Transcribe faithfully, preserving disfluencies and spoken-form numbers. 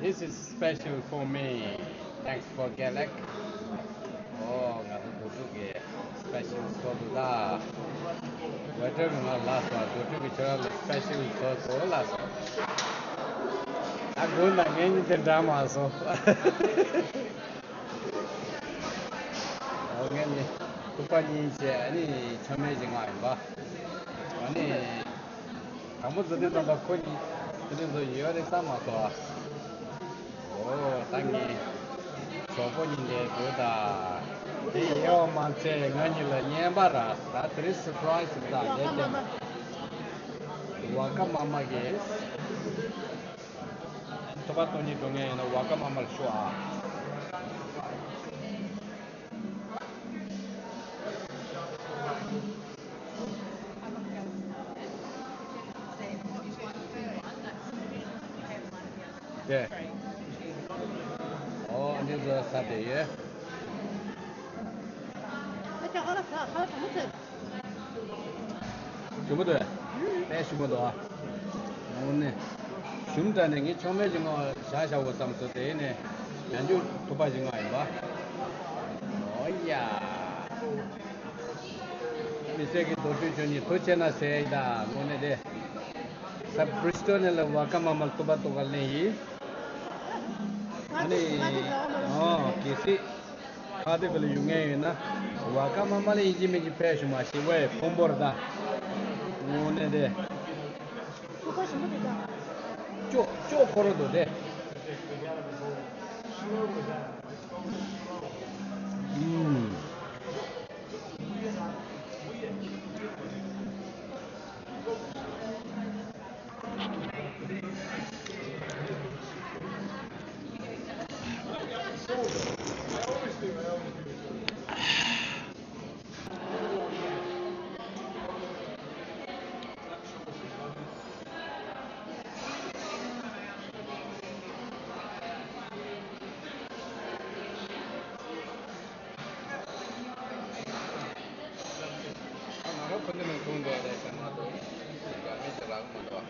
This is special for me. Thanks for Galax. ཨོ། ང་ཚོ་རྡོ་ཕྲུག་གི་སི་པེ་ཤལ་བཟོ་འདུག་ད། ཝེ་ཊར་གི་ང་ལབ་སོང་། རྡོ་ཕྲུག་གི་ཁྱོད་རང་ལ་སི་པེ་ཤལ་བཟོ་དགོས་ལབ་སོང་། ད་དགོངས་དག་ངས་ནི་དེ་འདྲ་མ་སོང་། ཨོ། ངས་ནི་ཐུག་པ་གཉིས་བྱས། ཨ་ནི་ཆོ་མེད་ཅིག་མངགས་ཡིན་པ། ཨ་ནི། དང་པོ་འཛུལ་དུས་ཙམ་པ་ཁོ་གཉིས་འཛུལ་དུས་ཙམ་ཡོད་རེད་བསམ་མ་སོང་ཨ། ཨོ། ད་ངས་གྲོགས་པོ་གཉིས་འདྲ་འདུག་ད། དེ་ཡོད་མ་ཚད་ང་གཉིས་ལ་རྔན་པ་ར། ད་དེ་རིང་སུར་པ་རའི་སི་ད་ལས་དེ་མ། ཝ་ཀ་མ་མ་གི། ཐུག་པ་གཏོང་སྙིང་འདོད་མཁན་ཡོད་ན་ཝ་ཀ་མ་མ་ལ་ཤོག་ཨ། དེ། ཨོ། འདི་ཚོ་ཟ་བསྡད་ཡོད། ཞུམ་པོ་འདུག་དཔེ་ཞུམ་པོ་འདུག་ཨ། དངོས་གནས། ཞུམ་དྲགས་ནས་ངས་ཆོ་མེད་ཅིག་མངགས་བཞག་བཞག་དགོས་བསམ་སོང་། དེ་ནས་ཡང་བསྐྱར་ཐུག་པ་ཞིག་མངགས་ཡིན་པ། ཨོ་ཡ། མི་སེར་གྱི་རྡོ་ཕྲུག་ཁྱོད་གཉིས་ཐུགས་རྗེ་ཆེ་གནང་ཟེར་ཡིན་ད། དངོས་གནས་དེ། ས་བྷི་རི་སི་ཊོན་ལ་ཝ་ཀ་མ་མ་ལ་ཐུག་པ་ཐུག་པ་ལེན་ཡིན། ཨ་ནི། ཨོ། གལ་སྲིད་ཁ་བརྡ་ག་ལ་ཡོང་མཁན་ཡོད་ན། ཝ་ཀ་མ་མ་ལ་ཡིན་གཅིག་མིན་གཅིག་ཕེབས་ཤོག་མ་གཞི་ཝེ་ཕུང་པོ་རེད་ད། དངོས་གནས་དེ། ཅོག་ཅོག་ཁོ་རང་འདུག་དེ། ཨུམ། ང་རང་ཁོ་ཚོ་ནང་མཐོང་འདུག་རེད་ཟེར་མ་གཏོགས། ཡང་མིན་ཅི་རག་མི་འདུག